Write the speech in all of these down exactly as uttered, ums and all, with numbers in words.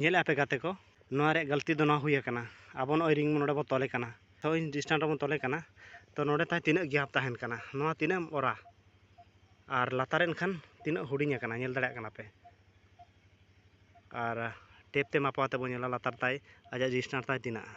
ᱧᱮᱞᱮᱫᱼᱟ ᱯᱮ ᱜᱟᱛᱮ ᱠᱚ, ᱱᱚᱣᱟ ᱨᱮᱭᱟᱜ ᱜᱟᱹᱞᱛᱤ ᱫᱚ ᱱᱚᱣᱟ ᱦᱩᱭ ᱟᱠᱟᱱᱟ᱾ ᱟᱵᱚ ᱱᱚᱜᱼᱚᱭ ᱨᱤᱝ ᱱᱚᱰᱮ ᱵᱚᱱ ᱛᱚᱞᱮ ᱠᱟᱱᱟ, ᱛᱚ ᱤᱧ ᱰᱤᱥᱴᱮᱱᱥ ᱨᱮᱵᱚᱱ ᱛᱚᱞᱮ ᱠᱟᱱᱟ, ᱛᱚ ᱱᱚᱰᱮ ᱛᱟᱭ ᱛᱤᱱᱟᱹᱜ ᱜᱮᱯ ᱛᱟᱦᱮᱱ ᱠᱟᱱᱟ, ᱱᱚᱣᱟ ᱛᱤᱱᱟᱹᱜ ᱮᱢ ᱚᱨᱟ? ᱟᱨ ᱞᱟᱛᱟᱨ ᱨᱮ ᱮᱱᱠᱷᱟᱱ ᱛᱤᱱᱟᱹᱜ ᱦᱩᱰᱤᱧ ᱟᱠᱟᱱᱟ, ᱧᱮᱞ ᱫᱟᱲᱮᱭᱟᱜ ᱠᱟᱱᱟ ᱯᱮ᱾ ᱟᱨ ᱴᱮᱯ ᱛᱮ ᱢᱟᱯᱟᱣ ᱛᱮᱵᱚᱱ ᱧᱮᱞᱟ ᱞᱟᱛᱟᱨ ᱛᱟᱭ, ᱟᱡᱟᱜ ᱰᱤᱥᱴᱮᱱᱥ ᱛᱟᱭ ᱛᱤᱱᱟᱹᱜ᱾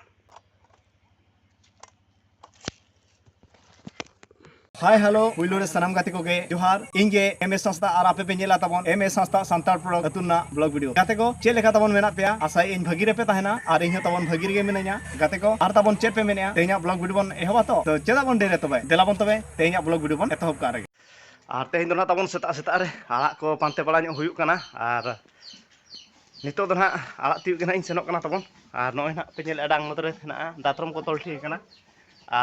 ᱦᱟᱭ ᱦᱮᱞᱳ, ᱯᱩᱭᱞᱩ ᱨᱮ ᱥᱟᱱᱟᱢ ᱜᱟᱛᱮ ᱠᱚᱜᱮ ᱡᱚᱦᱟᱨ᱾ ᱤᱧ ᱜᱮ ᱮᱢ ᱮᱥ ᱦᱟᱸᱥᱫᱟ ᱟᱨ ᱟᱯᱮ ᱯᱮ ᱧᱮᱞᱟ ᱛᱟᱵᱚᱱ ᱮᱢ ᱮᱥ ᱦᱟᱸᱥᱫᱟ ᱥᱟᱱᱛᱟᱲ ᱯᱨᱚᱰᱟᱠᱴ ᱟᱹᱛᱩ ᱨᱮᱱᱟᱜ ᱵᱞᱚᱜ ᱵᱷᱤᱰᱤᱭᱳ᱾ ᱜᱟᱛᱮ ᱠᱚ, ᱪᱮᱫ ᱞᱮᱠᱟ ᱛᱟᱵᱚᱱ ᱢᱮᱱᱟᱜ ᱯᱮᱭᱟ? ᱟᱥᱟᱭᱟᱹᱧ ᱵᱷᱟᱹᱜᱤ ᱨᱮᱯᱮ ᱛᱟᱦᱮᱱᱟ ᱟᱨ ᱤᱧ ᱦᱚᱸ ᱛᱟᱵᱚᱱ ᱵᱷᱟᱹᱜᱤ ᱨᱮᱜᱮ ᱢᱤᱱᱟᱹᱧᱟ᱾ ᱜᱟᱛᱮ ᱠᱚ, ᱟᱨ ᱛᱟᱵᱚᱱ ᱪᱮᱫ ᱯᱮ ᱢᱮᱱᱮᱜᱼᱟ? ᱛᱮᱦᱮᱧᱟᱜ ᱵᱞᱚᱜ ᱵᱷᱤᱰᱤᱭᱳ ᱵᱚᱱ ᱮᱦᱚᱵᱟ ᱛᱚ? ᱛᱚ ᱪᱮᱫᱟᱜ ᱵᱚᱱ ᱰᱮᱨᱤᱭᱟ ᱛᱚᱵᱮ? ᱫᱮᱞᱟ ᱵᱚᱱ ᱛᱚᱵᱮ ᱛᱮᱦᱮᱧᱟᱜ ᱵᱞᱚᱜ ᱵᱷᱤᱰᱤᱭᱳ ᱵᱚᱱ ᱮᱛᱚᱦᱚᱵ ᱠᱟᱜ ᱨᱮᱜᱮ᱾ ᱟᱨ ᱛᱮᱦᱮᱧ ᱫᱚ ᱱᱟᱦᱟᱜ ᱛᱟᱵᱚᱱ ᱥᱮᱛᱟᱜ ᱥᱮᱛᱟᱜ ᱨᱮ ᱟᱲᱟᱜ ᱠᱚ ᱯᱟᱱᱛᱮ ᱵᱟᱲᱟ ᱧᱚᱜ ᱦᱩᱭᱩᱜ ᱠᱟᱱᱟ᱾ ᱟᱨ ᱱᱤᱛᱚᱜ ᱫᱚ ᱱᱟᱦᱟᱜ ᱟᱲᱟᱜ ᱛᱤᱭᱳᱜ ᱜᱮ ᱱᱟᱦᱟᱜ ᱤᱧ ᱥᱮᱱᱚᱜ ᱠᱟᱱᱟ ᱛᱟᱵᱚᱱ᱾ ᱟᱨ ᱱᱚᱜᱼᱚᱭ ᱱᱟᱦᱟᱜ ᱯᱮ ᱧᱮᱞᱮᱫᱼᱟ, ᱰᱟᱝ ᱱᱚᱛᱮ ᱨᱮ ᱦᱮᱱᱟᱜᱼᱟ, ᱫᱟᱛᱨᱚᱢ ᱠᱚ ᱛᱚᱞ ᱴᱷᱤᱠ ᱠᱟᱱᱟ᱾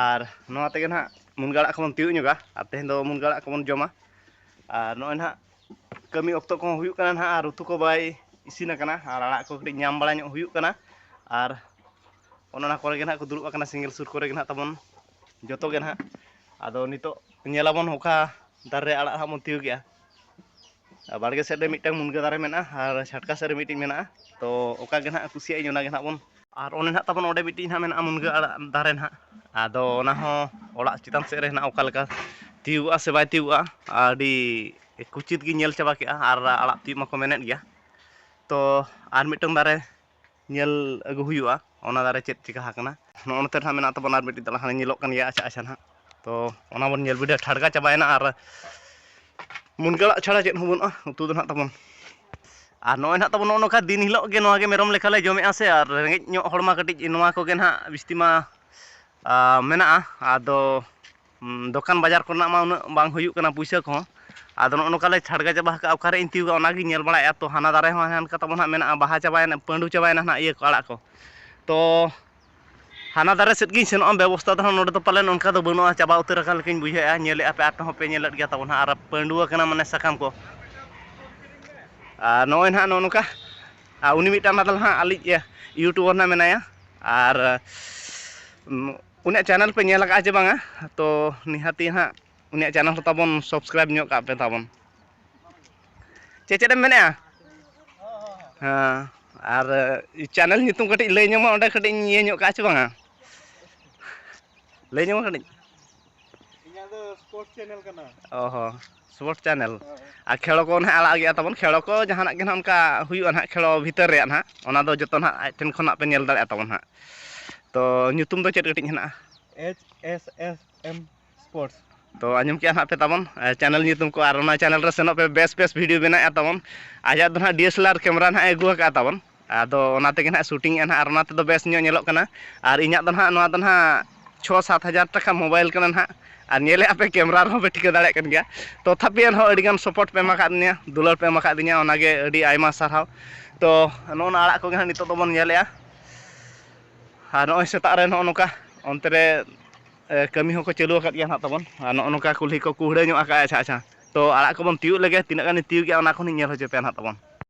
ᱟᱨ ᱱᱚᱣᱟ ᱛᱮᱜᱮ ᱱᱟᱦᱟᱜ ᱢᱩᱱᱜᱟᱹ ᱟᱲᱟᱜ ᱠᱚᱵᱚᱱ ᱛᱤᱭᱳᱜ ᱧᱚᱜᱟ᱾ ᱟᱨ ᱛᱮᱦᱮᱧ ᱫᱚ ᱢᱩᱱᱜᱟᱹ ᱟᱲᱟᱜ ᱠᱚᱵᱚᱱ ᱡᱚᱢᱟ᱾ ᱟᱨ ᱱᱚᱜᱼᱚᱭ ᱱᱟᱦᱟᱜ ᱠᱟᱹᱢᱤ ᱚᱠᱛᱚ ᱠᱚᱦᱚᱸ ᱦᱩᱭᱩᱜ ᱠᱟᱱᱟ ᱱᱟᱦᱟᱜ, ᱟᱨ ᱩᱛᱩ ᱠᱚ ᱵᱟᱭ ᱤᱥᱤᱱ ᱟᱠᱟᱱᱟ, ᱟᱨ ᱟᱲᱟᱜ ᱠᱚ ᱠᱟᱹᱴᱤᱡ ᱧᱟᱢ ᱵᱟᱲᱟ ᱧᱚᱜ ᱦᱩᱭᱩᱜ ᱠᱟᱱᱟ᱾ ᱟᱨ ᱚᱱ ᱚᱱᱟ ᱠᱚᱨᱮ ᱜᱮ ᱱᱟᱦᱟᱜ ᱠᱚ ᱫᱩᱲᱩᱵ ᱟᱠᱟᱱᱟ, ᱥᱮᱸᱜᱮᱞ ᱥᱩᱨ ᱠᱚᱨᱮ ᱜᱮ ᱱᱟᱦᱟᱜ ᱛᱟᱵᱚᱱ ᱡᱚᱛᱚ ᱜᱮ ᱱᱟᱦᱟᱜ᱾ ᱟᱫᱚ ᱱᱤᱛᱚᱜ ᱧᱮᱞᱟᱵᱚᱱ ᱚᱠᱟ ᱫᱟᱨᱮ ᱨᱮ ᱟᱲᱟᱜ ᱦᱟᱸᱜ ᱵᱚᱱ ᱛᱤᱭᱳᱜᱮᱜᱼᱟ᱾ ᱟᱨ ᱵᱟᱲᱜᱮ ᱥᱮᱫ ᱨᱮ ᱢᱤᱫᱴᱟᱝ ᱢᱩᱱᱜᱟᱹ ᱫᱟᱨᱮ ᱢᱮᱱᱟᱜᱼᱟ ᱟᱨ ᱪᱷᱟᱴᱠᱟ ᱥᱮᱫ ᱨᱮ ᱢᱤᱫᱴᱤᱡ ᱢᱮᱱᱟᱜᱼᱟ᱾ ᱛᱚ ᱚᱠᱟ ᱜᱮ ᱱᱟᱦᱟᱜ ᱠᱩᱥᱤᱭᱟᱜ ᱤᱧ ᱚᱱᱟ ᱜᱮ ᱱᱟᱦᱟᱜ ᱵᱚᱱ᱾ ᱟᱨ ᱚᱱᱮ ᱱᱟᱦᱟᱜ ᱛᱟᱵᱚᱱ ᱚᱸᱰᱮ ᱢᱤᱫᱴᱤᱡ ᱱᱟᱦᱟᱜ ᱢᱮᱱᱟᱜᱼᱟ ᱢᱩᱱᱜᱟᱹ ᱟᱲᱟᱜ ᱫᱟᱨᱮ ᱱᱟᱦᱟᱜ᱾ ᱟᱫᱚ ᱚᱱᱟ ᱦᱚᱸ ᱚᱲᱟᱜ ᱪᱮᱛᱟᱱ ᱥᱮᱫ ᱨᱮ ᱦᱮᱱᱟᱜᱼᱟ, ᱚᱠᱟ ᱞᱮᱠᱟ ᱛᱤᱭᱳᱜᱚᱜᱼᱟ ᱥᱮ ᱵᱟᱭ ᱛᱤᱭᱳᱜᱚᱜᱼᱟ, ᱟᱹᱰᱤ ᱠᱩᱪᱤᱛ ᱜᱤᱧ ᱧᱮᱞ ᱪᱟᱵᱟ ᱠᱮᱜᱼᱟ᱾ ᱟᱨ ᱟᱲᱟᱜ ᱛᱤᱭᱳᱜ ᱢᱟᱠᱚ ᱢᱮᱱᱮᱫ ᱜᱮᱭᱟ᱾ ᱛᱚ ᱟᱨ ᱢᱤᱫᱴᱟᱝ ᱫᱟᱨᱮ ᱧᱮᱞ ᱟᱹᱜᱩ ᱦᱩᱭᱩᱜᱼᱟ, ᱚᱱᱟ ᱫᱟᱨᱮ ᱪᱮᱫ ᱪᱤᱠᱟ ᱟᱠᱟᱱᱟ᱾ ᱱᱚᱜᱼᱚ ᱱᱚᱛᱮ ᱨᱮ ᱦᱟᱸᱜ ᱢᱮᱱᱟᱜ ᱛᱟᱵᱚᱱᱟ ᱟᱨ ᱢᱤᱫᱴᱤᱡ ᱫᱟᱞᱟᱱ, ᱦᱟᱱᱮ ᱧᱮᱞᱚᱜ ᱠᱟᱱ ᱜᱮᱭᱟ ᱟᱪᱪᱷᱟ ᱟᱪᱪᱷᱟ ᱱᱟᱦᱟᱜ᱾ ᱛᱚ ᱚᱱᱟ ᱵᱚᱱ ᱧᱮᱞ ᱵᱤᱰᱟᱹᱣ ᱴᱷᱟᱲᱜᱟ ᱪᱟᱵᱟᱭᱮᱱᱟ ᱟᱨ ᱢᱩᱱᱜᱟᱹ ᱟᱲᱟᱜ ᱪᱷᱟᱲᱟ ᱪᱮᱫ ᱦᱚᱸ ᱵᱟᱹᱱᱩᱜᱼᱟ ᱩᱛᱩ ᱫᱚ ᱱᱟᱦᱟᱜ ᱛᱟᱵᱚᱱ᱾ ᱟᱨ ᱱᱚᱜᱼᱚᱭ ᱱᱟᱦᱟᱜ ᱛᱟᱵᱚᱱ ᱱᱚᱜᱼᱚ ᱱᱚᱝᱠᱟ ᱫᱤᱱ ᱦᱤᱞᱳᱜ ᱜᱮ ᱱᱚᱣᱟ ᱜᱮ ᱢᱮᱨᱚᱢ ᱞᱮᱠᱟᱞᱮ ᱡᱚᱢᱮᱜᱼᱟ ᱥᱮ, ᱟᱨ ᱨᱮᱸᱜᱮᱡ ᱧᱚᱜ ᱦᱚᱲ ᱢᱟ ᱠᱟᱹᱴᱤᱡ ᱱᱚᱣᱟ ᱠᱚᱜᱮ ᱱᱟᱦᱟᱜ ᱵᱤᱥᱛᱤ ᱢᱟ, ᱟ, ᱢᱮᱱᱟᱜᱼᱟ᱾ ᱟᱫᱚ ᱦᱩᱸ, ᱫᱚᱠᱟᱱ ᱵᱟᱡᱟᱨ ᱠᱚᱨᱮᱱᱟᱜ ᱢᱟ ᱩᱱᱟᱹᱜ ᱵᱟᱝ ᱦᱩᱭᱩᱜ ᱠᱟᱱᱟ ᱯᱩᱭᱥᱟᱹ ᱠᱚᱦᱚᱸ᱾ ᱟᱫᱚ ᱱᱚᱜᱼᱚ ᱱᱚᱝᱠᱟ ᱞᱮ ᱪᱷᱟᱲᱜᱟ ᱪᱟᱵᱟ ᱟᱠᱟᱫᱼᱟ, ᱚᱠᱟᱨᱮ ᱤᱧ ᱛᱤᱭᱳᱜᱟ ᱚᱱᱟᱜᱤᱧ ᱧᱮᱞ ᱵᱟᱲᱟᱭᱮᱫᱼᱟ᱾ ᱛᱚ ᱦᱟᱱᱟ ᱫᱟᱨᱮ ᱦᱚᱸ ᱦᱟᱱᱠᱟ ᱛᱟᱵᱚᱱ ᱦᱟᱸᱜ ᱢᱮᱱᱟᱜᱼᱟ, ᱵᱟᱦᱟ ᱪᱟᱵᱟᱭᱮᱱᱟ, ᱯᱟᱺᱰᱩ ᱪᱟᱵᱟᱭᱮᱱᱟ ᱦᱟᱸᱜ ᱤᱭᱟᱹ ᱠᱚ, ᱟᱲᱟᱜ ᱠᱚ᱾ ᱛᱚ ᱦᱟᱱᱟ ᱫᱟᱨᱮ ᱥᱮᱫ ᱜᱤᱧ ᱥᱮᱱᱚᱜᱼᱟ, ᱵᱮᱵᱚᱥᱛᱷᱟ ᱫᱚ ᱦᱟᱸᱜ ᱱᱚᱰᱮ ᱫᱚ ᱯᱟᱞᱮᱱ ᱚᱱᱠᱟ ᱫᱚ ᱵᱟᱹᱱᱩᱜᱼᱟ, ᱪᱟᱵᱟ ᱩᱛᱟᱹᱨ ᱟᱠᱟᱱ ᱞᱮᱠᱟᱧ ᱵᱩᱡᱷᱟᱹᱣᱮᱫᱼᱟ᱾ ᱧᱮᱞᱮᱫᱼᱟ ᱯᱮ, ᱟᱯᱮ ᱦᱚᱸᱯᱮ ᱧᱮᱞᱮᱫ ᱜᱮᱭᱟ ᱛᱟᱵᱚᱱ ᱦᱟᱸᱜ, ᱟᱨ ᱯᱟᱺᱰᱩ ᱟᱠᱟᱱᱟ ᱢᱟᱱᱮ ᱥᱟᱠᱟᱢ ᱠᱚ᱾ ᱟᱨ ᱱᱚᱜᱼᱚᱭ ᱱᱟᱦᱟᱜ ᱱᱚᱜᱼᱚ ᱱᱚᱝᱠᱟ, ᱟᱨ ᱩᱱᱤ ᱢᱤᱫᱴᱟᱝ ᱱᱟᱫᱟᱞ ᱦᱟᱸᱜ ᱟᱞᱮᱭᱤᱡ ᱤᱭᱩᱴᱩᱵᱟᱨ ᱱᱟᱦᱟᱜ ᱢᱮᱱᱟᱭᱟ, ᱟᱨ ᱩᱱ-, ᱩᱱᱤᱭᱟᱜ ᱪᱮᱱᱮᱞ ᱯᱮ ᱧᱮᱞ ᱟᱠᱟᱫᱼᱟ ᱪᱮ ᱵᱟᱝᱟ? ᱛᱚ ᱱᱤᱦᱟᱹᱛᱤ ᱦᱟᱸᱜ ᱩᱱᱤᱭᱟᱜ ᱪᱮᱱᱮᱞ ᱦᱚᱸ ᱛᱟᱵᱚᱱ ᱥᱟᱵᱥᱠᱨᱟᱭᱤᱵᱽ ᱧᱚᱜ ᱠᱟᱜ ᱯᱮ ᱛᱟᱵᱚᱱ᱾ ᱪᱮᱫ, ᱪᱮᱫ ᱮᱢ ᱢᱮᱱᱮᱫᱼᱟ? ᱦᱮᱸ, ᱟᱨ ᱪᱮᱱᱮᱞ ᱧᱩᱛᱩᱢ ᱠᱟᱹᱴᱤᱡ ᱞᱟᱹᱭ ᱧᱚᱜ ᱢᱟ, ᱚᱸᱰᱮ ᱠᱟᱹᱴᱤᱡ ᱤᱧ ᱤᱭᱟᱹ ᱧᱚᱜ ᱠᱟᱜᱼᱟ ᱪᱮ ᱵᱟᱝᱟ? ᱞᱟᱹᱭ ᱧᱚᱜ ᱢᱟ ᱠᱟᱹᱴᱤᱡ᱾ ᱤᱧᱟᱹᱜ ᱫᱚ ᱥᱯᱳᱨᱴᱥ ᱪᱮᱱᱮᱞ ᱠᱟᱱᱟ᱾ ᱚ ᱦᱚᱸ, ᱥᱯᱳᱨᱴᱥ ᱪᱮᱱᱮᱞ᱾ ᱦᱳᱭ᱾ ᱟᱨ ᱠᱷᱮᱞᱳ ᱠᱚ ᱱᱟᱦᱟᱜ ᱟᱲᱟᱜ ᱜᱮᱭᱟ ᱛᱟᱵᱚᱱ, ᱠᱷᱮᱞᱳ ᱠᱚ ᱡᱟᱦᱟᱱᱟᱜ ᱜᱮ ᱱᱟᱦᱟᱜ ᱚᱱᱠᱟ ᱦᱩᱭᱩᱜᱼᱟ ᱱᱟᱦᱟᱜ ᱠᱷᱮᱞᱳ ᱵᱷᱤᱛᱟᱹᱨ ᱨᱮᱭᱟᱜ ᱱᱟᱦᱟᱜ, ᱚᱱᱟ ᱫᱚ ᱡᱚᱛᱚ ᱱᱟᱦᱟᱜ ᱟᱡ ᱴᱷᱮᱱ ᱠᱷᱚᱱᱟᱜ ᱯᱮ ᱧᱮᱞ ᱫᱟᱲᱮᱭᱟᱜᱼᱟ ᱛᱟᱵᱚᱱ ᱱᱟᱦᱟᱜ᱾ ᱛᱚ ᱧᱩᱛᱩᱢ ᱫᱚ ᱪᱮᱫ ᱠᱟᱹᱴᱤᱡ ᱦᱮᱱᱟᱜᱼᱟ? H S S M Sports᱾ ᱛᱚ ᱟᱸᱡᱚᱢ ᱠᱮᱜᱼᱟ ᱱᱟᱦᱟᱜ ᱯᱮ ᱛᱟᱵᱚᱱ, ᱮ, ᱪᱮᱱᱮᱞ ᱧᱩᱛᱩᱢ ᱠᱚ, ᱟᱨ ᱚᱱᱟ ᱪᱮᱱᱮᱞ ᱨᱮ ᱥᱮᱱᱚᱜ ᱯᱮ, ᱵᱮᱥ ᱵᱮᱥ ᱵᱷᱤᱰᱤᱭᱳ ᱵᱮᱱᱟᱣᱮᱫᱼᱟ ᱛᱟᱵᱚᱱ᱾ ᱟᱡᱟᱜ ᱫᱚ ᱱᱟᱦᱟᱜ D S L R camera ᱱᱟᱦᱟᱜ ᱮ ᱟᱹᱜᱩ ᱟᱠᱟᱫᱼᱟ ᱛᱟᱵᱚᱱ᱾ ᱟᱫᱚ ᱚᱱᱟ ᱛᱮᱜᱮ ᱱᱟᱦᱟᱜ ᱥᱩᱴᱤᱝ ᱮᱫᱼᱟ ᱱᱟᱦᱟᱜ, ᱟᱨ ᱚᱱᱟ ᱛᱮᱫᱚ ᱵᱮᱥ ᱧᱚᱜ ᱧᱮᱞᱚᱜ ᱠᱟᱱᱟ᱾ ᱟᱨ ᱤᱧᱟᱹᱜ ᱫᱚ ᱱᱟᱦᱟᱜ, ᱱᱚᱣᱟ ᱫᱚ ᱱᱟᱦᱟᱜ ᱪᱷᱚ ᱥᱟᱛ ᱦᱟᱡᱟᱨ ᱴᱟᱠᱟ ᱢᱳᱵᱟᱭᱤᱞ ᱠᱟᱱᱟ ᱱᱟᱦᱟᱜ, ᱟᱨ ᱧᱮᱞᱮᱫᱼᱟ ᱯᱮ ᱠᱮᱢᱮᱨᱟ ᱨᱮᱦᱚᱸ ᱯᱮ ᱴᱷᱤᱠᱟᱹ ᱫᱟᱲᱮᱭᱟᱜ ᱠᱟᱱ ᱜᱮᱭᱟ᱾ ᱛᱚᱛᱷᱟᱯᱤ ᱮᱱᱦᱚᱸ ᱟᱹᱰᱤᱜᱟᱱ ᱥᱟᱯᱳᱨᱴ ᱯᱮ ᱮᱢ ᱟᱠᱟᱫ ᱞᱤᱧᱟ, ᱫᱩᱞᱟᱹᱲ ᱯᱮ ᱮᱢ ᱟᱠᱟᱫ ᱞᱤᱧᱟ, ᱚᱱᱟᱜᱮ ᱟᱹᱰᱤ ᱟᱭᱢᱟ ᱥᱟᱨᱦᱟᱣ᱾ ᱛᱚ ᱱᱚᱜᱼᱚ ᱱᱚᱣᱟ ᱟᱲᱟᱜ ᱠᱚᱜᱮ ᱱᱟᱦᱟᱜ ᱱᱤᱛᱚᱜ ᱫᱚᱵᱚᱱ ᱧᱮᱞᱮᱫᱼᱟ᱾ ᱟᱨ ᱱᱚᱜᱼᱚᱭ ᱥᱮᱛᱟᱜ ᱨᱮ ᱱᱚᱜᱼᱚ ᱱᱚᱝᱠᱟ ᱚᱱᱛᱮ ᱨᱮ, ᱮ, ᱠᱟᱹᱢᱤ ᱦᱚᱸᱠᱚ ᱪᱟᱹᱞᱩ ᱟᱠᱟᱫ ᱜᱮᱭᱟ ᱱᱟᱦᱟᱜ ᱛᱟᱵᱚᱱ᱾ ᱟᱨ ᱱᱚᱜᱼᱚ ᱱᱚᱝᱠᱟ ᱠᱩᱞᱦᱤ ᱠᱚ ᱠᱩᱦᱲᱟᱹ ᱧᱚᱜ ᱟᱠᱟᱫᱼᱟ᱾ ᱟᱪᱪᱷᱟ, ᱟᱪᱪᱷᱟ, ᱛᱚ ᱟᱲᱟᱜ ᱠᱚᱵᱚᱱ ᱛᱤᱭᱳᱜ ᱞᱮᱜᱮ, ᱛᱤᱱᱟᱹᱜ ᱜᱟᱱᱤᱧ ᱛᱤᱭᱳᱜ ᱜᱮᱭᱟ ᱚᱱᱟ ᱠᱷᱚᱱᱤᱧ ᱧᱮᱞ ᱦᱚᱪᱚ ᱯᱮᱭᱟ ᱱᱟᱦᱟᱜ ᱛᱟᱵᱚᱱ᱾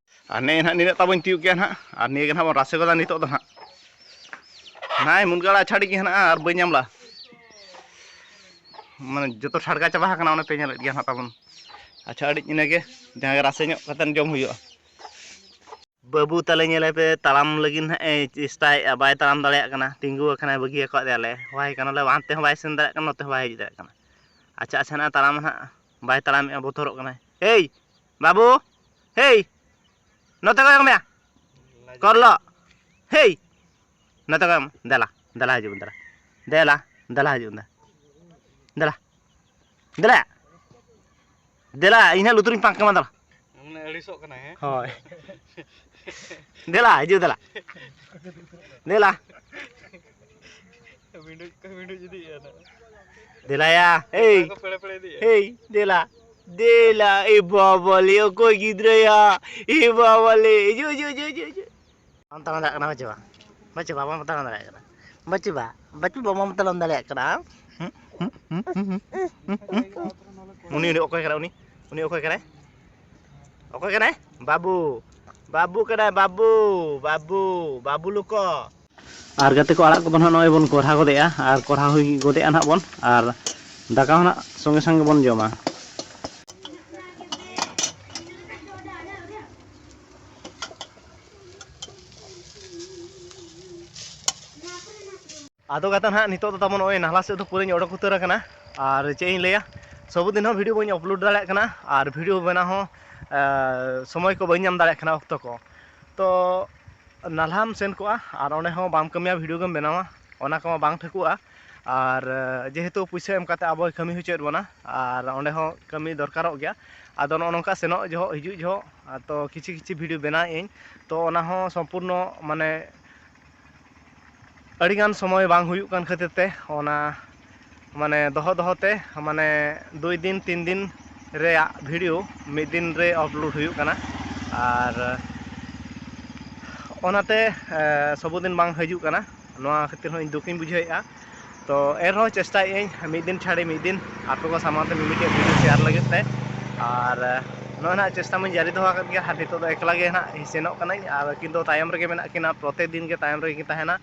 ᱟᱨ ᱱᱮᱜᱼᱮ ᱱᱟᱦᱟᱜ ᱱᱤᱱᱟᱹᱜ ᱛᱟᱵᱚᱧ ᱛᱤᱭᱳᱜ ᱠᱮᱜᱼᱟ ᱱᱟᱦᱟᱜ, ᱟᱨ ᱱᱤᱭᱟᱹ ᱜᱮ ᱱᱟᱦᱟᱜ ᱵᱚᱱ ᱨᱟᱥᱮ ᱜᱚᱫᱟ ᱱᱤᱛᱚᱜ ᱫᱚ ᱱᱟᱦᱟᱜ᱾ ᱱᱟᱭ ᱢᱩᱱᱜᱟᱹ ᱟᱲᱟᱜ ᱪᱷᱟᱹᱲᱤ ᱜᱮ ᱦᱮᱱᱟᱜᱼᱟ ᱟᱨ ᱵᱟᱹᱧ ᱧᱟᱢ ᱞᱟ, ᱢᱟᱱᱮ ᱡᱚᱛᱚ ᱴᱷᱟᱲᱜᱟ ᱪᱟᱵᱟ ᱟᱠᱟᱱᱟ, ᱚᱱᱮ ᱯᱮ ᱧᱮᱞᱮᱫ ᱜᱮᱭᱟ ᱱᱟᱦᱟᱜ ᱛᱟᱵᱚᱱ᱾ ᱟᱪᱪᱷᱟ, ᱟᱹᱰᱤ ᱤᱱᱟᱹᱜᱮ, ᱡᱟᱦᱟᱸ ᱜᱮ ᱨᱟᱥᱮ ᱧᱚᱜ ᱠᱟᱛᱮᱫ ᱡᱚᱢ ᱦᱩᱭᱩᱜᱼᱟ᱾ ᱵᱟᱹᱵᱩ ᱛᱟᱞᱮ ᱧᱮᱞᱮ ᱯᱮ, ᱛᱟᱲᱟᱢ ᱞᱟᱹᱜᱤᱫ ᱱᱟᱦᱟᱜ ᱮ ᱪᱮᱥᱴᱟᱭᱮᱫᱼᱟ, ᱵᱟᱭ ᱛᱟᱲᱟᱢ ᱫᱟᱲᱮᱭᱟᱜ ᱠᱟᱱᱟ, ᱛᱤᱸᱜᱩ ᱟᱠᱟᱱᱟᱭ, ᱵᱟᱹᱜᱤ ᱟᱠᱟᱫ ᱫᱮᱭᱟᱞᱮ᱾ ᱦᱚᱦᱚᱣᱟᱭ ᱠᱟᱱᱟᱞᱮ, ᱦᱟᱱᱛᱮ ᱦᱚᱸ ᱵᱟᱭ ᱥᱮᱱ ᱫᱟᱲᱮᱭᱟᱜ ᱠᱟᱱᱟ, ᱱᱚᱛᱮ ᱦᱚᱸ ᱵᱟᱭ ᱦᱮᱡ ᱫᱟᱲᱮᱭᱟᱜ ᱠᱟᱱᱟ᱾ ᱟᱪᱪᱷᱟ, ᱟᱪᱪᱷᱟ, ᱱᱟᱜᱼᱮ ᱛᱟᱲᱟᱢᱟ ᱱᱟᱦᱟᱜ, ᱵᱟᱭ ᱛᱟᱲᱟᱢᱮᱫᱼᱟ, ᱵᱚᱛᱚᱨᱚᱜ ᱠᱟᱱᱟᱭ᱾ ᱦᱮᱭ ᱵᱟᱹᱵᱩ, ᱦᱮᱭ, ᱱᱚᱛᱮ ᱠᱚᱭᱚᱜ ᱢᱮᱭᱟ, ᱠᱚᱨᱞᱚ, ᱦᱮᱭ, ᱱᱚᱛᱮ ᱠᱚᱭᱚᱜ ᱢᱮ, ᱫᱮᱞᱟ, ᱫᱮᱞᱟ ᱦᱤᱡᱩᱜ ᱢᱮ, ᱫᱮᱞᱟ, ᱫᱮᱞᱟ, ᱫᱮᱞᱟ ᱦᱤᱡᱩᱜ ᱢᱮ, ᱫᱮᱞᱟ, ᱫᱮᱞᱟ, ᱫᱮᱞᱟ, ᱤᱧ ᱦᱟᱸᱜ ᱞᱩᱛᱩᱨᱤᱧ ᱯᱟᱸᱠ ᱠᱟᱢᱟ, ᱫᱮᱞᱟ᱾ ᱢᱟᱱᱮ ᱟᱹᱲᱤᱥᱚᱜ ᱠᱟᱱᱟᱭ, ᱦᱮᱸ? ᱦᱳᱭ᱾ ᱫᱮᱞᱟ, ᱦᱤᱡᱩᱜ ᱫᱮᱞᱟ᱾ ᱫᱮᱞᱟ᱾ ᱵᱤᱸᱰᱩᱡ ᱠᱚ ᱵᱤᱸᱰᱩᱡ ᱤᱫᱤᱭᱮᱫᱼᱟ ᱱᱟᱜ᱾ ᱫᱮᱞᱟᱭᱟ᱾ ᱮᱭ᱾ ᱠᱚ ᱯᱮᱲᱮ ᱯᱮᱲᱮ ᱤᱫᱤᱭᱮᱫᱼᱟ᱾ ᱮᱭ, ᱫᱮᱞᱟ᱾ ᱫᱮᱞᱟ᱾ ᱮ ᱵᱟᱵᱟ ᱞᱮ, ᱚᱠᱚᱭ ᱜᱤᱫᱽᱨᱟᱹᱭᱟ? ᱮ ᱵᱟᱵᱟ ᱞᱮ, ᱦᱤᱡᱩᱜ, ᱦᱤᱡᱩᱜ, ᱦᱤᱡᱩᱜ, ᱦᱤᱡᱩᱜ, ᱦᱤᱡᱩᱜ᱾ ᱵᱟᱢ ᱛᱟᱲᱟᱢ ᱫᱟᱲᱮᱭᱟᱜ ᱠᱟᱱᱟ, ᱵᱟᱹᱪᱩ ᱵᱟ? ᱵᱟᱹᱪᱩ ᱵᱟ, ᱵᱟᱢ ᱛᱟᱲᱟᱢ ᱫᱟᱲᱮᱭᱟᱜ ᱠᱟᱱᱟ? ᱵᱟᱹᱪᱩ ᱵᱟ, ᱵᱟᱹᱪᱩ ᱵᱟ, ᱵᱟᱢ ᱛᱟᱲᱟᱢ ᱫᱟᱲᱮᱭᱟᱜ ᱠᱟᱱᱟ? ᱦᱩᱸ? ᱦᱩᱸ? ᱦᱩᱸ? ᱦᱩᱸ? ᱦᱩᱸ? ᱦᱩᱸ? ᱦᱩᱸ? ᱩᱱᱤ, ᱩᱱᱤ ᱚᱠᱚᱭ ᱠᱟᱱᱟ ᱩᱱᱤ? ᱩᱱᱤ ᱚᱠᱚᱭ ᱠᱟᱱᱟᱭ? ᱚᱠᱚᱭ ᱠᱟᱱᱟᱭ? ᱵᱟᱹᱵᱩ᱾ ᱵᱟᱹᱵᱩ ᱠᱟᱱᱟᱭ, ᱵᱟᱹᱵᱩ᱾ ᱵᱟᱹᱵᱩ᱾ ᱵᱟᱹᱵᱩ ᱞᱩᱠᱚ᱾ ᱟᱨ ᱜᱟᱛᱮ ᱠᱚ, ᱟᱲᱟᱜ ᱠᱚᱫᱚ ᱱᱟᱦᱟᱜ ᱱᱚᱜᱼᱚᱭ ᱵᱚᱱ ᱠᱚᱨᱦᱟ ᱜᱚᱫᱮᱜᱼᱟ, ᱟᱨ ᱠᱚᱨᱦᱟ ᱦᱩᱭ ᱜᱚᱫᱮᱜᱼᱟ ᱱᱟᱦᱟᱜ ᱵᱚᱱ, ᱟᱨ ᱫᱟᱠᱟ ᱦᱚᱸ ᱱᱟᱦᱟᱜ ᱥᱚᱸᱜᱮ ᱥᱚᱸᱜᱮ ᱵᱚᱱ ᱡᱚᱢᱟ᱾ ᱟᱫᱚ ᱜᱟᱛᱮ ᱱᱟᱦᱟᱜ ᱱᱤᱛᱚᱜ ᱫᱚ ᱛᱟᱵᱚᱱ ᱱᱚᱜᱼᱚᱭ ᱱᱟᱞᱦᱟ ᱥᱮᱫ ᱫᱚ ᱯᱩᱨᱟᱹᱧ ᱚᱰᱚᱠ ᱩᱛᱟᱹᱨ ᱟᱠᱟᱱᱟ᱾ ᱟᱨ ᱪᱮᱫ ᱤᱧ ᱞᱟᱹᱭᱟ, ᱥᱚᱵᱩᱫᱤᱱ ᱦᱚᱸ ᱵᱷᱤᱰᱤᱭᱳ ᱵᱟᱹᱧ ᱟᱯᱞᱳᱰ ᱫᱟᱲᱮᱭᱟᱜ ᱠᱟᱱᱟ, ᱟᱨ ᱵᱷᱤᱰᱤᱭᱳ ᱵᱮᱱᱟᱣ ᱦᱚᱸ, ᱮ, ᱥᱚᱢᱚᱭ ᱠᱚ ᱵᱟᱹᱧ ᱧᱟᱢ ᱫᱟᱲᱮᱭᱟᱜ ᱠᱟᱱᱟ, ᱚᱠᱛᱚ ᱠᱚ᱾ ᱛᱚ ᱱᱟᱞᱦᱟᱢ ᱥᱮᱱ ᱠᱚᱜᱼᱟ ᱟᱨ ᱚᱸᱰᱮ ᱦᱚᱸ ᱵᱟᱢ ᱠᱟᱹᱢᱤᱭᱟ, ᱵᱷᱤᱰᱤᱭᱳ ᱜᱮᱢ ᱵᱮᱱᱟᱣᱟ, ᱚᱱᱟ ᱠᱚᱢᱟ ᱵᱟᱝ ᱴᱷᱤᱠᱚᱜᱼᱟ᱾ ᱟᱨ, ᱮ, ᱡᱮᱦᱮᱛᱩ ᱯᱩᱭᱥᱟᱹ ᱮᱢ ᱠᱟᱛᱮ ᱟᱵᱚᱭ ᱠᱟᱹᱢᱤ ᱦᱚᱪᱚᱭᱮᱫ ᱵᱚᱱᱟ, ᱟᱨ ᱚᱸᱰᱮ ᱦᱚᱸ ᱠᱟᱹᱢᱤ ᱫᱚᱨᱠᱟᱨᱚᱜ ᱜᱮᱭᱟ᱾ ᱟᱫᱚ ᱱᱚᱜᱼᱚ ᱱᱚᱝᱠᱟ ᱥᱮᱱᱚᱜ ᱡᱚᱦᱚᱜ, ᱦᱤᱡᱩᱜ ᱡᱚᱦᱚᱜ, ᱟ, ᱛᱚ ᱠᱤᱪᱷᱤ ᱠᱤᱪᱷᱤ ᱵᱷᱤᱰᱤᱭᱳ ᱵᱮᱱᱟᱣᱮᱫ ᱟᱹᱧ, ᱛᱚ ᱚᱱᱟ ᱦᱚᱸ ᱥᱚᱢᱯᱩᱨᱱᱚ ᱢᱟᱱᱮ ᱟᱹᱰᱤᱜᱟᱱ ᱥᱚᱢᱚᱭ ᱵᱟᱝ ᱦᱩᱭᱩᱜ ᱠᱟᱱ ᱠᱷᱟᱹᱛᱤᱨ ᱛᱮ ᱚᱱᱟ ᱢᱟᱱᱮ ᱫᱚᱦᱚ ᱫᱚᱦᱚ ᱛᱮ ᱢᱟᱱᱮ ᱫᱩᱭ ᱫᱤᱱ ᱛᱤᱱ ᱫᱤᱱ ᱨᱮᱭᱟᱜ ᱵᱷᱤᱰᱤᱭᱳ ᱢᱤᱫ ᱫᱤᱱ ᱨᱮ ᱟᱯᱞᱳᱰ ᱦᱩᱭᱩᱜ ᱠᱟᱱᱟ᱾ ᱟᱨ ᱚᱱᱟᱛᱮ, ᱮ, ᱥᱚᱵᱩᱫᱤᱱ ᱵᱟᱝ ᱦᱤᱡᱩᱜ ᱠᱟᱱᱟ, ᱱᱚᱣᱟ ᱠᱷᱟᱹᱛᱤᱨ ᱦᱚᱸ ᱤᱧ ᱫᱩᱠᱤᱧ ᱵᱩᱡᱷᱟᱹᱣᱮᱫᱼᱟ᱾ ᱛᱚ ᱮᱱᱨᱮᱦᱚᱸ ᱪᱮᱥᱴᱟᱭᱮᱫ ᱟᱹᱧ ᱢᱤᱫ ᱫᱤᱱ ᱪᱷᱟᱲᱮ ᱢᱤᱫ ᱫᱤᱱ ᱟᱯᱮ ᱠᱚ ᱥᱟᱢᱟᱝ ᱛᱮ ᱢᱤᱢᱤᱫᱴᱮᱡ ᱵᱷᱤᱰᱤᱭᱳ ᱥᱮᱭᱟᱨ ᱞᱟᱹᱜᱤᱫ ᱛᱮ᱾ ᱟᱨ, ᱮ, ᱱᱚᱜᱼᱚᱭ ᱱᱟᱦᱟᱜ ᱪᱮᱥᱴᱟ ᱢᱟᱧ ᱡᱟᱹᱨᱤ ᱫᱚᱦᱚ ᱟᱠᱟᱫ ᱜᱮᱭᱟ, ᱟᱨ ᱱᱤᱛᱚᱜ ᱫᱚ ᱮᱠᱞᱟ ᱜᱮ ᱱᱟᱦᱟᱜ ᱥᱮᱱᱚᱜ ᱠᱟᱹᱱᱟᱹᱧ, ᱟᱨ ᱩᱱᱠᱤᱱ ᱫᱚ ᱛᱟᱭᱚᱢ ᱨᱮᱜᱮ ᱢᱮᱱᱟᱜ ᱠᱤᱱᱟ, ᱯᱨᱚᱛᱮᱠ ᱫᱤᱱ ᱜᱮ ᱛᱟᱭᱚᱢ ᱨᱮᱜᱮ ᱠᱤᱱ ᱛᱟᱦᱮᱱᱟ᱾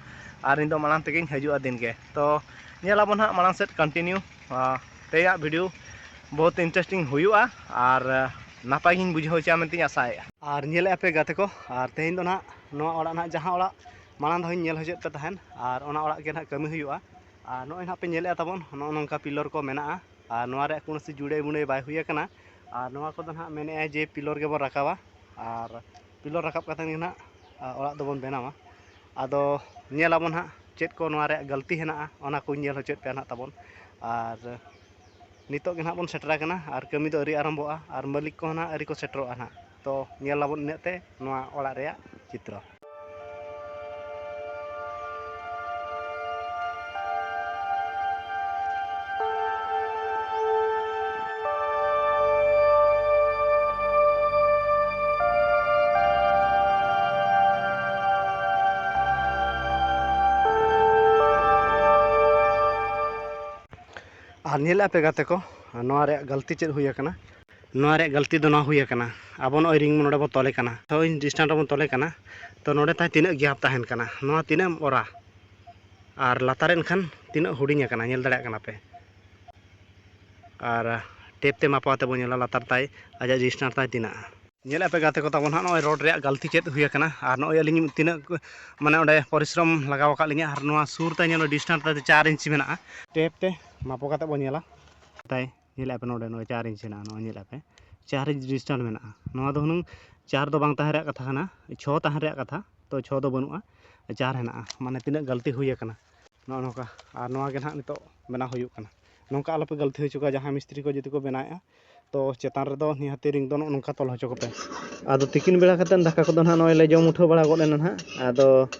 ᱟᱨ ᱤᱧ ᱫᱚ ᱢᱟᱲᱟᱝ ᱛᱮᱜᱮᱧ ᱦᱤᱡᱩᱜᱼᱟ ᱫᱤᱱ ᱜᱮ᱾ ᱛᱚ ᱧᱮᱞ ᱟᱵᱚᱱ ᱦᱟᱸᱜ ᱢᱟᱲᱟᱝ ᱥᱮᱫ ᱠᱚᱱᱴᱤᱱᱤᱭᱩ, ᱟ, ᱛᱮᱭᱟᱜ ᱵᱷᱤᱰᱤᱭᱳ ᱵᱚᱦᱩᱛ ᱤᱱᱴᱟᱨᱮᱥᱴᱤᱝ ᱦᱩᱭᱩᱜᱼᱟ, ᱟᱨ, ᱟ, ᱱᱟᱯᱟᱭ ᱜᱤᱧ ᱵᱩᱡᱷᱟᱹᱣ ᱦᱚᱪᱚᱭᱟ ᱢᱮᱱᱛᱮᱧ ᱟᱥᱟᱭᱮᱫᱼᱟ᱾ ᱟᱨ ᱧᱮᱞᱮᱫᱼᱟ ᱯᱮ ᱜᱟᱛᱮ ᱠᱚ, ᱟᱨ ᱛᱮᱦᱮᱧ ᱫᱚ ᱱᱟᱦᱟᱜ ᱱᱚᱣᱟ ᱚᱲᱟᱜ ᱱᱟᱦᱟᱜ ᱡᱟᱦᱟᱸ ᱚᱲᱟᱜ ᱢᱟᱲᱟᱝ ᱫᱷᱟᱣ ᱤᱧ ᱧᱮᱞ ᱦᱚᱪᱚᱭᱮᱫ ᱯᱮ ᱛᱟᱦᱮᱱ, ᱟᱨ ᱚᱱᱟ ᱚᱲᱟᱜ ᱜᱮ ᱱᱟᱦᱟᱜ ᱠᱟᱹᱢᱤ ᱦᱩᱭᱩᱜᱼᱟ᱾ ᱟᱨ ᱱᱚᱜᱼᱚᱭ ᱱᱟᱦᱟᱜ ᱯᱮ ᱧᱮᱞᱮᱫᱼᱟ ᱛᱟᱵᱚᱱ ᱱᱚᱜᱼᱚ ᱱᱚᱝᱠᱟ ᱯᱤᱞᱚᱨ ᱠᱚ ᱢᱮᱱᱟᱜᱼᱟ, ᱟᱨ ᱱᱚᱣᱟ ᱨᱮᱭᱟᱜ ᱠᱳᱱᱳ ᱥᱤ ᱡᱩᱲᱟᱹᱭ ᱢᱩᱲᱟᱹᱭ ᱵᱟᱭ ᱦᱩᱭ ᱟᱠᱟᱱᱟ᱾ ᱟᱨ ᱱᱚᱣᱟ ᱠᱚᱫᱚ ᱱᱟᱦᱟᱜ ᱢᱮᱱᱮᱫᱼᱟᱭ ᱡᱮ ᱯᱤᱞᱚᱨ ᱜᱮᱵᱚᱱ ᱨᱟᱠᱟᱵᱟ, ᱟᱨ ᱯᱤᱞᱚᱨ ᱨᱟᱠᱟᱵ ᱠᱟᱛᱮᱫ ᱜᱮ ᱱᱟᱦᱟᱜ, ᱟ, ᱚᱲᱟᱜ ᱫᱚᱵᱚᱱ ᱵᱮᱱᱟᱣᱟ᱾ ᱟᱫᱚ ᱧᱮᱞ ᱟᱵᱚᱱ ᱦᱟᱸᱜ ᱪᱮᱫ ᱠᱚ ᱱᱚᱣᱟ ᱨᱮᱭᱟᱜ ᱜᱟᱹᱞᱛᱤ ᱦᱮᱱᱟᱜᱼᱟ, ᱚᱱᱟ ᱠᱚᱧ ᱧᱮᱞ ᱦᱚᱪᱚᱭᱮᱫ ᱯᱮᱭᱟ ᱱᱟᱦᱟᱜ ᱛᱟᱵᱚᱱ᱾ ᱟᱨ ᱱᱤᱛᱚᱜ ᱜᱮ ᱱᱟᱦᱟᱜ ᱵᱚᱱ ᱥᱮᱴᱮᱨ ᱟᱠᱟᱱᱟ, ᱟᱨ ᱠᱟᱹᱢᱤ ᱫᱚ ᱟᱹᱣᱨᱤ ᱟᱨᱟᱢᱵᱷᱚᱜᱼᱟ, ᱟᱨ ᱢᱟᱹᱞᱤᱠ ᱠᱚᱦᱚᱸ ᱱᱟᱦᱟᱜ ᱟᱹᱣᱨᱤ ᱠᱚ ᱥᱮᱴᱮᱨᱚᱜᱼᱟ ᱱᱟᱦᱟᱜ᱾ ᱛᱚ ᱧᱮᱞ ᱟᱵᱚᱱ ᱤᱱᱟᱹᱜ ᱛᱮ ᱱᱚᱣᱟ ᱚᱲᱟᱜ ᱨᱮᱭᱟᱜ ᱪᱤᱛᱨᱚ᱾ ᱟᱨ ᱧᱮᱞᱮᱫᱼᱟ ᱯᱮ ᱜᱟᱛᱮ ᱠᱚ, ᱱᱚᱣᱟ ᱨᱮᱭᱟᱜ ᱜᱟᱹᱞᱛᱤ ᱪᱮᱫ ᱦᱩᱭ ᱟᱠᱟᱱᱟ? ᱱᱚᱣᱟ ᱨᱮᱭᱟᱜ ᱜᱟᱹᱞᱛᱤ ᱫᱚ ᱱᱚᱣᱟ ᱦᱩᱭ ᱟᱠᱟᱱᱟ, ᱟᱵᱚ ᱱᱚᱜᱼᱚᱭ ᱨᱤᱝ ᱱᱚᱰᱮ ᱵᱚ ᱛᱚᱞᱮ ᱠᱟᱱᱟ, ᱦᱳᱭ ᱰᱤᱥᱴᱮᱱᱥ ᱨᱮᱵᱚᱱ ᱛᱚᱞᱮ ᱠᱟᱱᱟ᱾ ᱛᱚ ᱱᱚᱰᱮ ᱛᱟᱭ ᱛᱤᱱᱟᱹᱜ ᱜᱮᱯ ᱛᱟᱦᱮᱱ ᱠᱟᱱᱟ, ᱱᱚᱣᱟ ᱛᱤᱱᱟᱹᱜ ᱮᱢ ᱚᱨᱟ, ᱟᱨ ᱞᱟᱛᱟᱨ ᱨᱮ ᱮᱱᱠᱷᱟᱱ ᱛᱤᱱᱟᱹᱜ ᱦᱩᱰᱤᱧ ᱟᱠᱟᱱᱟ, ᱧᱮᱞ ᱫᱟᱲᱮᱭᱟᱜ ᱠᱟᱱᱟ ᱯᱮ᱾ ᱟᱨ ᱴᱮᱯ ᱛᱮ ᱢᱟᱯᱟᱣ ᱛᱮᱵᱚᱱ ᱧᱮᱞᱟ ᱞᱟᱛᱟᱨ ᱛᱟᱭ ᱟᱡᱟᱜ ᱰᱤᱥᱴᱮᱱᱥ ᱛᱟᱭ ᱛᱤᱱᱟᱹᱜ᱾ ᱧᱮᱞᱮᱫ ᱯᱮ ᱜᱟᱛᱮ ᱠᱚ ᱛᱟᱵᱚᱱ ᱦᱟᱸᱜ, ᱱᱚᱜᱼᱚᱭ ᱨᱚᱰ ᱨᱮᱭᱟᱜ ᱜᱟᱹᱞᱛᱤ ᱪᱮᱫ ᱦᱩᱭ ᱟᱠᱟᱱᱟ, ᱟᱨ ᱱᱚᱜᱼᱚᱭ ᱟᱹᱞᱤᱧ ᱛᱤᱱᱟᱹᱜ ᱠᱚ, ᱢᱟᱱᱮ ᱚᱸᱰᱮ ᱯᱚᱨᱤᱥᱨᱚᱢ ᱞᱟᱜᱟᱣ ᱟᱠᱟᱫ ᱞᱤᱧᱟ, ᱟᱨ ᱱᱚᱣᱟ ᱥᱩᱨ ᱛᱮ ᱧᱮᱞ ᱢᱮ ᱰᱤᱥᱴᱮᱱᱥ ᱛᱟᱞᱮ ᱪᱟᱨ ᱤᱧᱪᱤ ᱢᱮᱱᱟᱜᱼᱟ᱾ ᱴᱮᱯ ᱛᱮ ᱢᱟᱯᱚ ᱠᱟᱛᱮ ᱵᱚᱱ ᱧᱮᱞᱟ᱾ ᱛᱟᱭ ᱧᱮᱞᱮᱫ ᱯᱮ ᱱᱚᱰᱮ ᱱᱚᱜᱼᱚᱭ ᱪᱟᱨ ᱤᱧᱪᱤ ᱢᱮᱱᱟᱜᱼᱟ, ᱱᱚᱜᱼᱚᱭ ᱧᱮᱞᱮᱫ ᱯᱮ ᱪᱟᱨ ᱤᱧᱪᱤ ᱰᱤᱥᱴᱮᱱᱥ ᱢᱮᱱᱟᱜᱼᱟ᱾ ᱱᱚᱣᱟ ᱫᱚ ᱦᱩᱱᱟᱹᱝ ᱪᱟᱨ ᱫᱚ ᱵᱟᱝ ᱛᱟᱦᱮᱸ ᱨᱮᱭᱟᱜ ᱠᱟᱛᱷᱟ ᱠᱟᱱᱟ, ᱪᱷᱚ ᱛᱟᱦᱮᱸ ᱨᱮᱭᱟᱜ ᱠᱟᱛᱷᱟ, ᱛᱚ ᱪᱷᱚ ᱫᱚ ᱵᱟᱹᱱᱩᱜᱼᱟ, ᱪᱟᱨ ᱦᱮᱱᱟᱜᱼᱟ, ᱢᱟᱱᱮ ᱛᱤᱱᱟᱹᱜ ᱜᱟᱹᱞᱛᱤ ᱦᱩᱭ ᱟᱠᱟᱱᱟ᱾ ᱱᱚᱜᱼᱚ ᱱᱚᱝᱠᱟ᱾ ᱟᱨ ᱱᱚᱣᱟ ᱜᱮ ᱱᱟᱦᱟᱜ ᱱᱤᱛᱚᱜ ᱵᱮᱱᱟᱣ ᱦᱩᱭᱩᱜ ᱠᱟᱱᱟ᱾ ᱱᱚᱝᱠᱟ ᱟᱞᱚᱯᱮ ᱜᱟᱹᱞᱛᱤ ᱦᱚᱪᱚ ᱠᱚᱣᱟ, ᱡᱟᱦᱟᱸᱭ ᱢᱤᱥᱛᱨᱤ ᱠᱚ ᱡᱩᱫᱤ ᱠᱚ ᱵᱮᱱᱟᱣᱮᱫᱼᱟ, ᱛᱚ ᱪᱮᱛᱟᱱ ᱨᱮᱫᱚ ᱱᱤᱦᱟᱹᱛᱤ ᱨᱤᱝ ᱫᱚ ᱱᱚᱜᱼᱚ ᱱᱚᱝᱠᱟ ᱛᱚᱞ ᱦᱚᱪᱚ ᱠᱚᱯᱮ᱾ ᱟᱫᱚ ᱛᱤᱠᱤᱱ ᱵᱮᱲᱟ ᱠᱟᱛᱮᱫ ᱫᱟᱠᱟ ᱠᱚᱫᱚ ᱱᱟᱦᱟᱜ ᱱᱚᱜᱼᱚᱭ ᱞᱮ ᱡᱚᱢ ᱩᱴᱷᱟᱹᱣ ᱵᱟᱲᱟ ᱜᱚᱫ ᱮᱱᱟ ᱱᱟᱦᱟᱜ᱾ ᱟᱫᱚ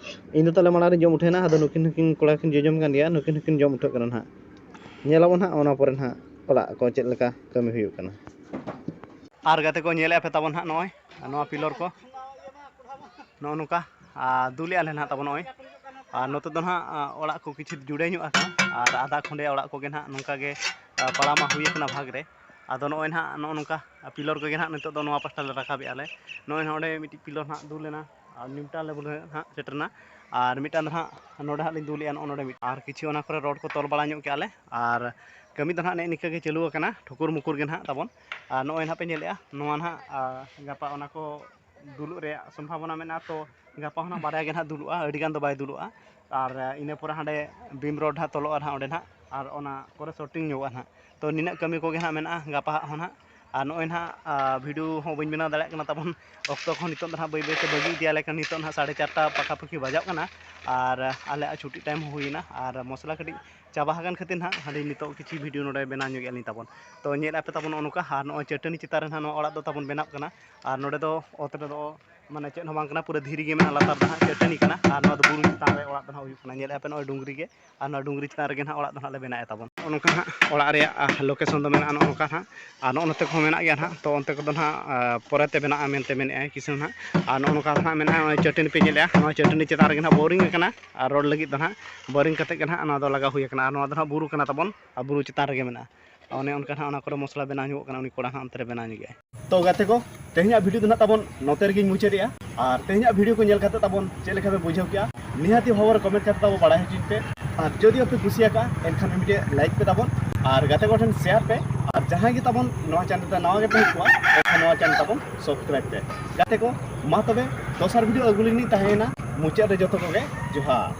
ᱤᱧ ᱫᱚ ᱛᱟᱦᱞᱮ ᱢᱟᱲᱟᱝ ᱨᱤᱧ ᱡᱚᱢ ᱩᱴᱷᱟᱹᱣ ᱮᱱᱟ, ᱟᱫᱚ ᱱᱩᱠᱤᱱ ᱦᱚᱸᱠᱤᱱ ᱠᱚᱲᱟ ᱠᱤᱱ ᱡᱚᱡᱚᱢ ᱠᱟᱱ ᱜᱮᱭᱟ, ᱱᱩᱠᱤᱱ ᱦᱚᱸᱠᱤᱱ ᱡᱚᱢ ᱩᱴᱷᱟᱹᱜ ᱠᱟᱱᱟ ᱱᱟᱦᱟᱜ᱾ ᱧᱮᱞᱟᱵᱚᱱ ᱱᱟᱦᱟᱜ ᱚᱱᱟ ᱯᱚᱨᱮ ᱱᱟᱦᱟᱜ ᱚᱲᱟᱜ ᱠᱚ ᱪᱮᱫ ᱞᱮᱠᱟ ᱠᱟᱹᱢᱤ ᱦᱩᱭᱩᱜ ᱠᱟᱱᱟ᱾ ᱟᱨ ᱜᱟᱛᱮ ᱠᱚ, ᱧᱮᱞᱮᱫᱼᱟ ᱯᱮ ᱛᱟᱵᱚᱱ ᱱᱟᱦᱟᱜ ᱱᱚᱜᱼᱚᱭ ᱱᱚᱣᱟ ᱯᱤᱞᱚᱨ ᱠᱚ ᱱᱚᱜᱼᱚ ᱱᱚᱝᱠᱟ, ᱟᱨ ᱫᱩᱞᱮᱜᱼᱟ ᱞᱮ ᱱᱟᱦᱟᱜ ᱛᱟᱵᱚᱱ ᱱᱚᱜᱼᱚᱭ᱾ ᱟᱨ ᱱᱚᱛᱮ ᱫᱚ ᱱᱟᱦᱟᱜ, ᱟ, ᱚᱲᱟᱜ ᱠᱚ ᱠᱤᱪᱷᱩ ᱡᱩᱲᱟᱹ ᱧᱚᱜ ᱟᱠᱟᱱᱟ, ᱟᱨ ᱟᱫᱷᱟ ᱠᱷᱚᱸᱰᱮ ᱚᱲᱟᱜ ᱠᱚᱜᱮ ᱱᱟᱦᱟᱜ ᱱᱚᱝᱠᱟ ᱜᱮ, ᱟ, ᱯᱟᱲᱟᱣ ᱢᱟ ᱦᱩᱭ ᱟᱠᱟᱱᱟ ᱵᱷᱟᱜᱽ ᱨᱮ᱾ ᱟᱫᱚ ᱱᱚᱜᱼᱚᱭ ᱱᱟᱦᱟᱜ ᱱᱚᱜᱼᱚ ᱱᱚᱝᱠᱟ ᱯᱤᱞᱚᱨ ᱠᱚᱜᱮ ᱱᱟᱦᱟᱜ ᱱᱤᱛᱚᱜ ᱫᱚ ᱱᱚᱣᱟ ᱯᱟᱥᱴᱟ ᱞᱮ ᱨᱟᱠᱟᱵᱮᱜᱼᱟ ᱞᱮ᱾ ᱱᱚᱜᱼᱚᱭ ᱱᱚᱰᱮ ᱢᱤᱫᱴᱤᱡ ᱯᱤᱞᱚᱨ ᱱᱟᱦᱟᱜ ᱫᱩᱞ ᱮᱱᱟ, ᱟᱨ ᱱᱤᱢᱴᱟ ᱞᱮᱵᱮᱞ ᱨᱮ ᱱᱟᱦᱟᱜ ᱥᱮᱴᱮᱨ ᱮᱱᱟ, ᱟᱨ ᱢᱤᱫᱴᱟᱝ ᱫᱚ ᱱᱟᱦᱟᱜ ᱱᱚᱰᱮ ᱦᱟᱸᱜ ᱞᱤᱧ ᱫᱩᱞᱮᱜᱼᱟ ᱱᱚᱜᱼᱚ ᱱᱚᱰᱮ ᱢᱤᱫ, ᱟᱨ ᱠᱤᱪᱷᱩ ᱚᱱᱟ ᱠᱚᱨᱮ ᱨᱚᱰ ᱠᱚ ᱛᱚᱞ ᱵᱟᱲᱟ ᱧᱚᱜ ᱠᱮᱜᱼᱟ ᱞᱮ, ᱟᱨ ᱠᱟᱹᱢᱤ ᱫᱚ ᱱᱟᱦᱟᱜ ᱱᱮᱜᱼᱮ ᱱᱤᱝᱠᱟᱹ ᱜᱮ ᱪᱟᱹᱞᱩ ᱟᱠᱟᱱᱟ, ᱴᱷᱩᱠᱩᱨ ᱢᱩᱠᱩᱨ ᱜᱮ ᱱᱟᱦᱟᱜ ᱛᱟᱵᱚᱱ᱾ ᱟᱨ ᱱᱚᱜᱼᱚᱭ ᱱᱟᱦᱟᱜ ᱯᱮ ᱧᱮᱞᱮᱜᱼᱟ, ᱱᱚᱣᱟ ᱱᱟᱦᱟᱜ, ᱟᱨ ᱜᱟᱯᱟ ᱚᱱᱟ ᱠᱚ ᱫᱩᱞᱩᱜ ᱨᱮᱭᱟᱜ ᱥᱚᱢᱵᱷᱟᱵᱚᱱᱟ ᱢᱮᱱᱟᱜᱼᱟ᱾ ᱛᱚ ᱜᱟᱯᱟ ᱦᱚᱸ ᱱᱟᱜ ᱵᱟᱨᱭᱟ ᱜᱮ ᱱᱟᱜ ᱫᱩᱞᱩᱜᱼᱟ, ᱟᱹᱰᱤ ᱜᱟᱱ ᱫᱚ ᱵᱟᱭ ᱫᱩᱞᱩᱜᱼᱟ᱾ ᱟᱨ ᱤᱱᱟᱹ ᱯᱚᱨᱮ ᱦᱟᱸᱰᱮ ᱵᱤᱢ ᱨᱚᱰ ᱦᱟᱸᱜ ᱛᱚᱞᱚᱜᱼᱟ ᱱᱟᱜ ᱚᱸᱰᱮ ᱱᱟᱜ, ᱟᱨ ᱚᱱᱟ ᱠᱚᱨᱮ ᱥᱚᱨᱴᱤᱝ ᱧᱚᱜᱚᱜᱼᱟ ᱱᱟᱜ᱾ ᱛᱚ ᱱᱤᱱᱟᱹᱜ ᱠᱟᱹᱢᱤ ᱠᱚᱜᱮ ᱱᱟᱜ ᱢᱮᱱᱟᱜᱼᱟ ᱜᱟᱯᱟ ᱦᱟᱸᱜ ᱦᱚᱸ ᱱᱟᱜ᱾ ᱟᱨ ᱱᱚᱜᱼᱚᱭ ᱱᱟᱜ, ᱟ, ᱵᱷᱤᱰᱤᱭᱳ ᱦᱚᱸ ᱵᱟᱹᱧ ᱵᱮᱱᱟᱣ ᱫᱟᱲᱮᱭᱟᱜ ᱠᱟᱱᱟ ᱛᱟᱵᱚᱱ, ᱚᱠᱛᱚ ᱠᱚᱦᱚᱸ ᱱᱤᱛᱚᱜ ᱫᱚ ᱱᱟᱜ ᱵᱟᱹᱭ ᱵᱟᱹᱭᱛᱮ ᱵᱟᱹᱜᱤ ᱤᱫᱤᱭᱟᱞᱮ ᱠᱟᱱᱟ᱾ ᱱᱤᱛᱚᱜ ᱱᱟᱜ ᱥᱟᱲᱮ ᱪᱟᱨᱴᱟ ᱯᱟᱠᱟᱯᱟᱠᱤ ᱵᱟᱡᱟᱜ ᱠᱟᱱᱟ, ᱟᱨ ᱟᱞᱮᱭᱟᱜ ᱪᱷᱩᱴᱤ ᱴᱟᱭᱤᱢ ᱦᱚᱸ ᱦᱩᱭᱮᱱᱟ, ᱟᱨ ᱢᱚᱥᱞᱟ ᱠᱟᱹᱴᱤᱡ ᱪᱟᱵᱟ ᱟᱠᱟᱱ ᱠᱷᱟᱹᱛᱤᱨ ᱱᱟᱜ ᱦᱟᱸᱰᱮ ᱱᱤᱛᱚᱜ ᱠᱤᱪᱷᱩ ᱵᱷᱤᱰᱤᱭᱳ ᱱᱚᱰᱮ ᱵᱮᱱᱟᱣ ᱧᱚᱜᱮᱜᱼᱟ ᱞᱤᱧ ᱛᱟᱵᱚᱱ᱾ ᱛᱚ ᱧᱮᱞ ᱟᱯᱮ ᱛᱟᱵᱚᱱ ᱱᱚᱜᱼᱚ ᱱᱚᱝᱠᱟ, ᱟᱨ ᱱᱚᱜᱼᱚᱭ ᱪᱟᱹᱴᱟᱹᱱᱤ ᱪᱮᱛᱟᱱ ᱨᱮ ᱱᱟᱜ ᱱᱚᱣᱟ ᱚᱲᱟᱜ ᱫᱚ ᱛᱟᱵᱚᱱ ᱵᱮᱱᱟᱜ ᱠᱟᱱᱟ, ᱟᱨ ᱱᱚᱰᱮ ᱫᱚ ᱚᱛ ᱨᱮᱫᱚ ᱢᱟᱱᱮ ᱪᱮᱫ ᱦᱚᱸ ᱵᱟᱝ ᱠᱟᱱᱟ, ᱯᱩᱨᱟᱹ ᱫᱷᱤᱨᱤ ᱜᱮ ᱢᱮᱱᱟᱜᱼᱟ, ᱞᱟᱛᱟᱨ ᱫᱚ ᱦᱟᱸᱜ ᱪᱟᱹᱴᱟᱹᱱᱤ ᱠᱟᱱᱟ, ᱟᱨ ᱱᱚᱣᱟ ᱫᱚ ᱵᱩᱨᱩ ᱪᱮᱛᱟᱱ ᱨᱮ ᱚᱲᱟᱜ ᱫᱚ ᱦᱟᱸᱜ ᱦᱩᱭᱩᱜ ᱠᱟᱱᱟ᱾ ᱧᱮᱞᱮᱫᱼᱟ ᱯᱮ ᱱᱚᱜᱼᱚᱭ ᱰᱩᱝᱨᱤ ᱜᱮ, ᱟᱨ ᱱᱚᱣᱟ ᱰᱩᱝᱨᱤ ᱪᱮᱛᱟᱱ ᱨᱮᱜᱮ ᱦᱟᱸᱜ ᱚᱲᱟᱜ ᱫᱚ ᱦᱟᱸᱜ ᱞᱮ ᱵᱮᱱᱟᱣᱮᱫ ᱛᱟᱵᱚᱱ᱾ ᱱᱚᱜᱼᱚ ᱱᱚᱝᱠᱟ ᱦᱟᱸᱜ ᱚᱲᱟᱜ ᱨᱮᱭᱟᱜ, ᱟ, ᱞᱳᱠᱮᱥᱚᱱ ᱫᱚ ᱢᱮᱱᱟᱜᱼᱟ ᱱᱚᱜᱼᱚ ᱱᱚᱝᱠᱟ ᱦᱟᱸᱜ, ᱟᱨ ᱱᱚᱜᱼᱚ ᱱᱚᱛᱮ ᱠᱚᱦᱚᱸ ᱢᱮᱱᱟᱜ ᱜᱮᱭᱟ ᱦᱟᱸᱜ᱾ ᱛᱚ ᱚᱱᱛᱮ ᱠᱚᱫᱚ ᱦᱟᱸᱜ, ᱟ, ᱯᱚᱨᱮᱛᱮ ᱵᱮᱱᱟᱜᱼᱟ ᱢᱮᱱᱛᱮ ᱢᱮᱱᱮᱫᱼᱟᱭ ᱠᱤᱥᱟᱹᱬ ᱦᱟᱸᱜ᱾ ᱟᱨ ᱱᱚᱜᱼᱚ ᱱᱚᱝᱠᱟ ᱦᱟᱸᱜ ᱢᱮᱱᱟᱜᱼᱟ, ᱱᱚᱜᱼᱚᱭ ᱪᱟᱹᱴᱟᱹᱱᱤ ᱯᱮ ᱧᱮᱞᱮᱫᱼᱟ, ᱱᱚᱣᱟ ᱪᱟᱹᱴᱟᱹᱱᱤ ᱪᱮᱛᱟᱱ ᱨᱮᱜᱮ ᱦᱟᱸᱜ ᱵᱳᱨᱤᱝ ᱟᱠᱟᱱᱟ, ᱟᱨ ᱨᱚᱰ ᱞᱟᱹᱜᱤᱫ ᱫᱚ ᱦᱟᱸᱜ ᱵᱳᱨᱤᱝ ᱠᱟᱛᱮᱫ ᱜᱮ ᱦᱟᱸᱜ ᱱᱚᱣᱟ ᱫᱚ ᱦᱟᱸᱜ ᱵᱩᱨᱩ ᱠᱟᱱᱟ ᱛᱟᱵᱚᱱ, ᱟᱨ ᱵᱩᱨᱩ ᱪᱮᱛᱟᱱ ᱨᱮᱜᱮ ᱢᱮᱱᱟᱜᱼᱟ᱾ ᱚᱱᱮ ᱚᱱᱠᱟ ᱦᱟᱸᱜ ᱚᱱᱟ ᱠᱚᱨᱮ ᱢᱚᱥᱞᱟ ᱵᱮᱱᱟᱣ ᱧᱚᱜᱚᱜ ᱠᱟᱱᱟ, ᱩᱱᱤ ᱠᱚᱲᱟ ᱦᱟᱸᱜ ᱚᱱᱛᱮ ᱨᱮ ᱵᱮᱱᱟᱣ ᱧᱚᱜᱮᱜᱼᱟᱭ᱾ ᱛᱚ ᱜᱟᱛᱮ ᱠᱚ, ᱛᱮᱦᱮᱧᱟᱜ ᱵᱷᱤᱰᱤᱭᱳ ᱫᱚ ᱱᱟᱜ ᱛᱟᱵᱚᱱ ᱱᱚᱛᱮ ᱨᱮᱜᱮᱧ ᱢᱩᱪᱟᱹᱫᱮᱜᱼᱟ᱾ ᱟᱨ ᱛᱮᱦᱮᱧᱟᱜ ᱵᱷᱤᱰᱤᱭᱳ ᱠᱚ ᱧᱮᱞ ᱠᱟᱛᱮ ᱛᱟᱵᱚᱱ ᱪᱮᱫ ᱞᱮᱠᱟ ᱯᱮ ᱵᱩᱡᱷᱟᱹᱣ ᱠᱮᱜᱼᱟ, ᱱᱤᱦᱟᱹᱛᱤ ᱦᱚᱵᱚᱨ ᱠᱚᱢᱮᱱᱴ ᱠᱟᱛᱮ ᱛᱟᱵᱚ ᱵᱟᱲᱟᱭ ᱦᱚᱪᱚᱧ ᱯᱮ᱾ ᱟᱨ ᱡᱩᱫᱤ ᱟᱯᱮ ᱠᱩᱥᱤᱭᱟᱠᱟᱜᱼᱟ, ᱮᱱᱠᱷᱟᱱ ᱢᱤᱫᱴᱮᱡ ᱞᱟᱭᱤᱠ ᱯᱮ ᱛᱟᱵᱚᱱ, ᱟᱨ ᱜᱟᱛᱮ ᱠᱚᱴᱷᱮᱱ ᱥᱮᱭᱟᱨ ᱯᱮ᱾ ᱟᱨ ᱡᱟᱦᱟᱸᱭ ᱜᱮ ᱛᱟᱵᱚᱱ ᱱᱚᱣᱟ ᱪᱮᱱᱮᱞ ᱨᱮ ᱱᱟᱣᱟ ᱜᱮᱯᱮ ᱦᱮᱡ ᱠᱚᱜᱼᱟ, ᱱᱚᱣᱟ ᱪᱮᱱᱮᱞ ᱛᱟᱵᱚᱱ ᱥᱟᱵᱥᱠᱨᱟᱭᱤᱵ ᱯᱮ᱾ ᱜᱟᱛᱮ ᱠᱚ, ᱢᱟ ᱛᱚᱵᱮ ᱫᱚᱥᱟᱨ ᱵᱷᱤᱰᱤᱭᱳ ᱟᱹᱜᱩ ᱞᱤᱧ ᱛᱟᱦᱮᱸᱭᱮᱱᱟ᱾ ᱢᱩᱪᱟᱹᱫ ᱨᱮ ᱡᱚᱛᱚ ᱠᱚᱜᱮ ᱡᱚᱦᱟᱨ᱾